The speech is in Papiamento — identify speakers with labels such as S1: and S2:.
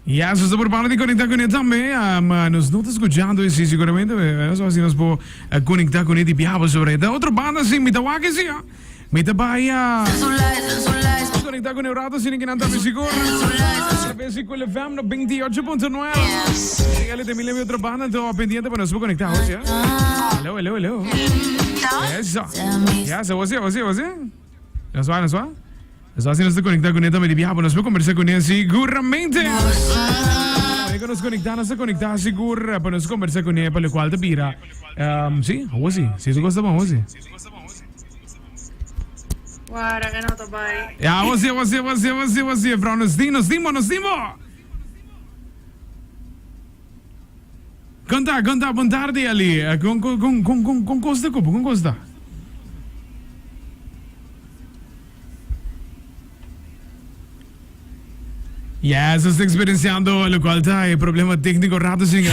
S1: Ya, nos ta por banda di conecta cu ne tambe. Um, nos no ta escuchando esi seguramente. Nos a si nos por conecta cu ne di biaha sobre. Da otro banda si, mi ta wak esi, ah. Mi ta bai a conecta cu ne un rato si kinan tambe sigur. Traves di Cool FM no 28.9. Dígale de mi otro banda, entonces pendiente pa nos por conecta, oye. Hello, hello, hello. Eso. Ya, se oye, oye, oye. Nos va, nos va. Nos va si nos ta conecta cu ne tambe di biaha, nos por conversa cu ne seguramente. Ahí que nos conecta, nos ta conecta sigur pa nos conversa cu ne pa lo cual ta bira. Um, sí, Osi, sí, su cosa bon, Osi.
S2: Wara, que no ta bai.
S1: Ja, Osi, Osi, Osi, Osi, Osi, vrouw, nos tin, nos tin, nos tin, bo. Conta, conta, bon tarde, Ali. Eh, Con, con, con, con, con, con costa, con, con costa? Yes, nos ta experienciando locual ta e problema técnico rato sin.